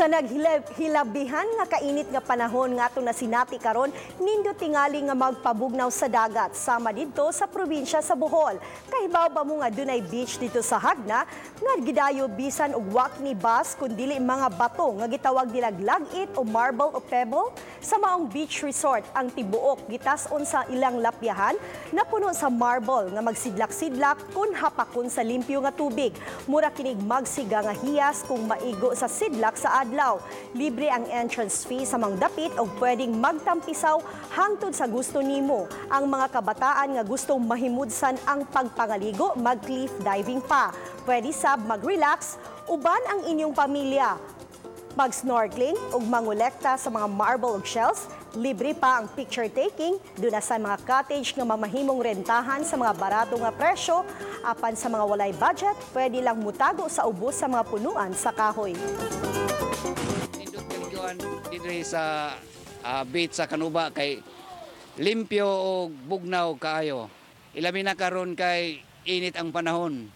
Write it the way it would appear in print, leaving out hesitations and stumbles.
Sa naghilabihan nga kainit nga panahon nga atong nasinati karon, nindot tingali nga magpabugnaw sa dagat sama didto sa probinsya sa Bohol. Kahibaw ba mo nga dunay beach didto sa Jagna nga gidayo bisan og wa ni bus kun dili mga bato nga gitawag nilag lag-it o marble o pebble? Sa maong beach resort, ang tibuok gitas-on sa ilang lapyahan napuno sa marble nga magsidlak-sidlak kung hapakon sa limpyo nga tubig. Mura kinig magsiga nga hiyas kung maigo sa sidlak sa adlaw. Libre ang entrance fee sa mga dapit og pwedeng magtampisaw hangtod sa gusto nimo. Ang mga kabataan nga gustong mahimudsan ang pagpangaligo, mag-cliff diving pa. Pwede sab mag-relax uban ang inyong pamilya. Mag-snorkeling ug mangolekta sa mga marble ug shells, libre pa ang picture taking. Duna sa mga cottage nga mamahimong rentahan sa mga barato nga presyo. Apan sa mga walay budget, pwede lang mutago sa ubos sa mga punuan sa kahoy. Nindot kaliguan diri sa beach sa Kanuba kay limpyo og bugnaw kaayo. Ilabi na karon kay init ang panahon.